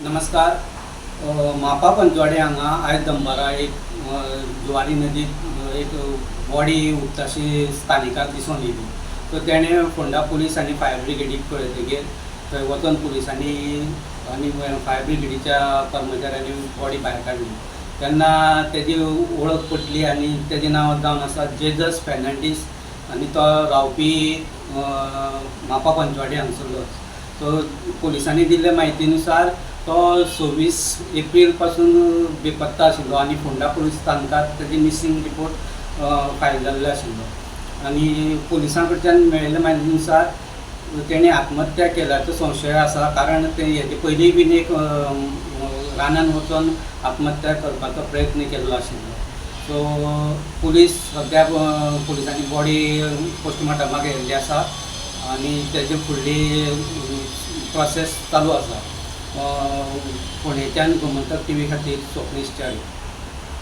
नमस्कार. मापा पंचवाडे हांगा आयज दनपारां एक जुवारी नदीत एक बॉडी उरताशी स्थानिकाक दिसून येयली. सो तेणें फोंडा पुलीस आनी फायर ब्रिगेडीक कळयतकीर थंय वचोन पुलिसांनी आनी फायर ब्रिगेडीच्या कर्मचाऱ्यांनी बॉडी भायर काडली. तेन्ना तेजी वळख पटली आनी तेजें नांव जावन आसा जेजस फेर्नांडीस आनी तो रावपी मापा पंचवाडे हांगसरलोच. सो पुलिसांनी दिल्ले म्हायती नुसार तो 26 एप्रील पासून बेपत्ता आशिल्लो आनी फोंडा पुलीस स्थानकात तेजी मिसींग रिपोर्ट फायल जाल्लो आशिल्लो. आनी पुलिसां कडच्यान मेळिल्ले म्हायती नुसार तेणें आत्महत्या केल्याचो संशय आसा, कारण ते हेजे पयलीं बीन एक रानान वचोन आत्महत्या करपाचो प्रयत्न केल्लो आशिल्लो. सो पुलीस सद्या पुलिसांनी बॉडी पोस्टमार्टमाक व्हेल्ली आसा आनी तेजे फुडली प्रोसेस चालू आसा. फोंडेच्यान गोमंतक टीव्ही खातीर स्वप्नेश च्यारी.